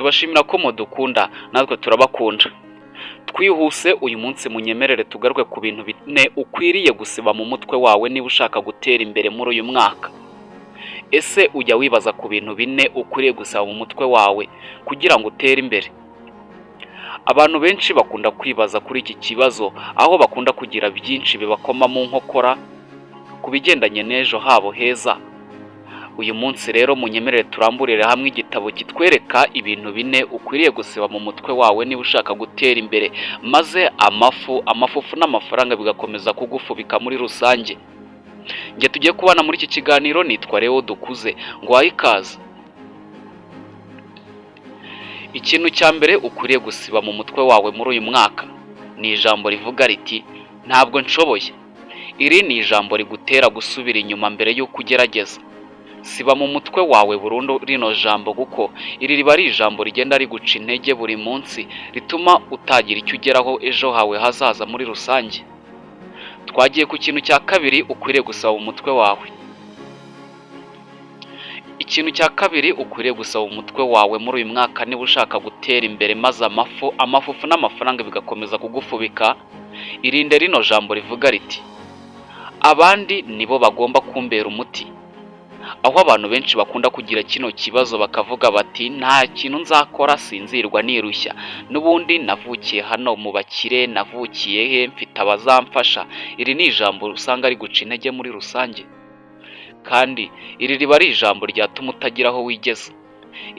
Tubashimira ko mudukunda, natwe turabakunda. Twihuse, uyu munsi munyemerere tugaruke ku bintu bine ukwiriye gusiba mu mutwe wawe niba ushaka gutera imbere muri uyu mwaka. Ese ujya wibaza ku bintu bine ukwiriye gusiba mu mutwe wawe kugira ngo utere imbere? Abantu benshi bakunda kwibaza kuri iki kibazo, aho bakunda kugira byinshi bibakoma mu nkokora ku bigendanye n'ejo habo heza. Uyu munsi rero munyemerere turamburire hamwe igitabo kitwereka ibintu bine ukwiriye gusiba mu mutwe wawe niba ushaka gutera imbere, maze amafu, amafufu n'amafaranga bigakomeza kugufubika muri rusange. Njye tugiye kubana muri iki kiganiro nitwa Leo Dukuze, nguhaye ikaze. Ikintu cya mbere ukwiriye gusiba mu mutwe wawe muri uyu mwaka ni ijambo rivuga riti: "Ntabwo nshoboye." Iri ni ijambo rigutera gusubira inyuma mbere y'uko ugerageza. Siba mu mutwe wawe burundu rino jambo, kuko iri riba ari ijambo rigenda riguca intege buri munsi, rituma utagira icyo ugeraho ejo hawe hazaza muri rusange. Twagiye ku kintu cya kabiri ukwiriye gusiba mu mutwe wawe. Ikintu cya kabiri ukwiriye gusiba mu mutwe wawe muri uyu mwaka niba ushaka gutera imbere, maze amafu, amafufu n'amafaranga bigakomeza kugufubika, irinde rino jambo rivuga riti: "Abandi nibo bagomba kumbera umuti." Aho abantu benshi bakunda kugira kino kibazo, bakavuga bati: "Nta kintu nzakora, sinzirwa nirushya, n'ubundi navukiye hano mu bakire, navukiye he, mfite abazamfasha." Iri ni ijambo usanga riguca intege muri rusange, kandi iri riba ari ijambo ryatuma utagira aho wigeza.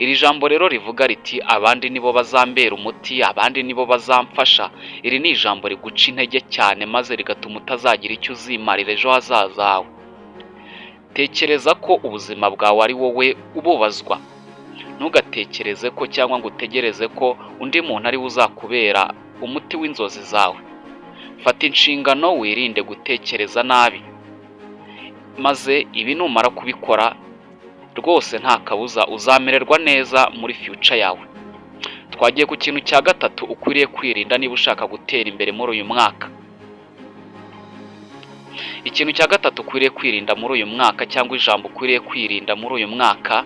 Iri jambo rero rivuga riti: "Abandi nibo bazambera umuti, abandi nibo bazamfasha", iri ni ijambo riguca intege cyane, maze rigatuma utazagira icyo uzimarira ejo hazaza hawe. Tekereza ko ubuzima bwawe ari wowe ububazwa. Ntugatekereze ko cyangwa ngo utegereze ko undi muntu ari we uzakubera umuti w'inzozi zawe. Fata inshingano, wirinde gutekereza nabi, maze ibi numara kubikora rwose nta kabuza uzamererwa neza muri future yawe. Twagiye ku kintu cya gatatu ukwiriye kwirinda niba ushaka gutera imbere muri uyu mwaka. Ikintu cya gatatu ukwiriye kwirinda muri uyu mwaka, cyangwa ijambo ukwiriye kwirinda muri uyu mwaka,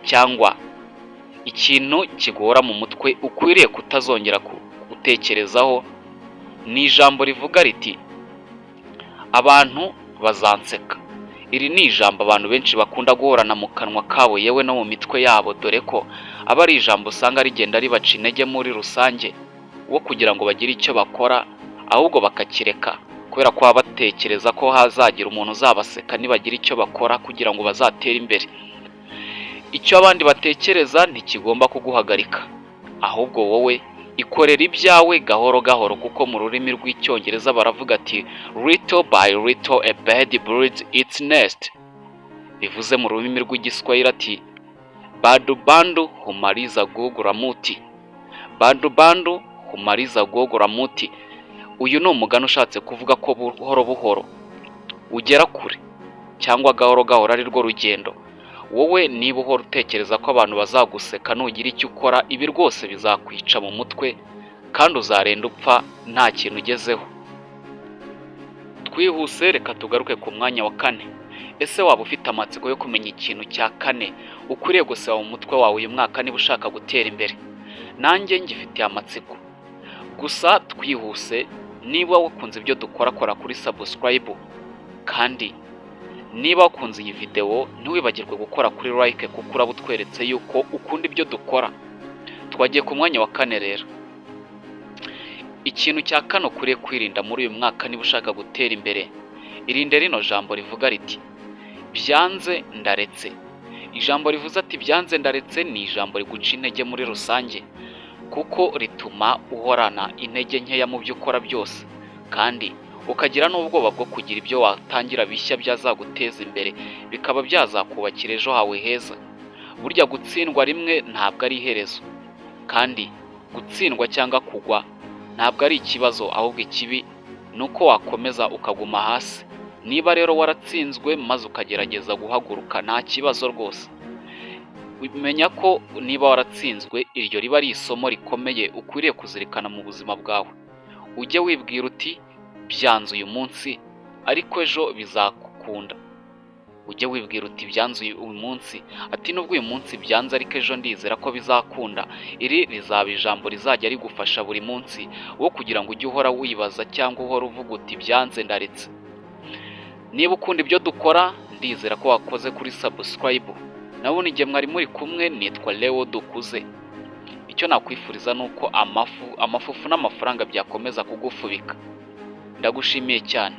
cyangwa ikintu kigora mu mutwe ukwiriye kutazongera gutekerezaho, ni ijambo rivuga riti: "Abantu bazanseka." Iri ni ijambo abantu benshi bakunda guhorana mu kanwa kabo, yewe no mu mitwe yabo, dore ko aba ari ijambo usanga rigenda ribaca intege muri rusange wo kugira ngo bagire icyo bakora, ahubwo bakakireka kubera ko baba batekereza ko hazagira umuntu uzabaseka nibagira icyo bakora kugira ngo bazatere imbere. Icyo abandi batekereza ntikigomba kuguhagarika, ahubwo wowe ikorera ibyawe gahoro gahoro, kuko mu rurimi rw'Icyongereza baravuga ati: "Little by little a bird builds its nest." Bivuze mu rurimi rw'Igiswahili ati: "Bandu bandu humaliza gogo la muti, bandu bandu humaliza gogo la muti." Uyu ni umugani ushatse kuvuga ko buhoro buhoro ugera kure, cyangwa gahoro gahoro ari rwo rugendo. Wowe niba uhora utekereza ko abantu bazaguseka nugira icyo ukora, ibi rwose bizakwica mu mutwe kandi uzarenda upfa nta kintu ugezeho. Twihuse, reka tugaruke ku mwanya wa kane. Ese waba ufite amatsiko yo kumenya ikintu cya kane ukwiriye gusiba mu mutwe wawe uyu mwaka niba ushaka gutera imbere? Nanjye ngifitiye amatsiko. Gusa twihuse, niba wakunze ibyo dukora, kora kuri subscribe, kandi niba wakunze iyi videwo ntiwibagirwe gukora kuri like, kuko uraba utweretse yuko ukunda ibyo dukora. Twagiye ku mwanya wa kane rero. Ikintu cya kane ukwiriye kwirinda muri uyu mwaka niba ushaka gutera imbere, irinde rino jambo rivuga riti: "Byanze ndaretse." Ijambo rivuze ati: "Byanze ndaretse" ni ijambo riguca intege muri rusange, kuko rituma uhorana intege nkeya mu byo ukora byose, kandi ukagira n'ubwoba bwo kugira ibyo watangira bishya byazaguteza imbere, bikaba byazakubakira ejo hawe heza. Burya gutsindwa rimwe ntabwo ari iherezo, kandi gutsindwa cyangwa kugwa ntabwo ari ikibazo, ahubwo ikibi ni uko wakomeza ukaguma hasi. Niba rero waratsinzwe maze ukagerageza guhaguruka, nta kibazo rwose. Menya ko niba waratsinzwe, iryo riba ari isomo rikomeye ukwiriye kuzirikana mu buzima bwawe. Ujye wibwira uti: "Byanze uyu munsi, ariko ejo bizakunda." Ujye wibwira uti: "Byanze uyu munsi," ati: "Nubwo uyu munsi byanze, ariko ejo ndizera ko bizakunda." Iri rizaba ijambo rizajya rigufasha buri munsi, wo kugira ngo ujye uhora wibaza cyangwa uhora uvuga uti: "Byanze, ndaretse." Niba ukunda ibyo dukora, ndizera ko wakoze kuri subscribe. Nabone igihe mwari muri kumwe, nitwa Leo Dukuze. Icyo nakwifuriza ni uko amafufu n'amafaranga byakomeza kugufubika. Ndagushimiye cyane.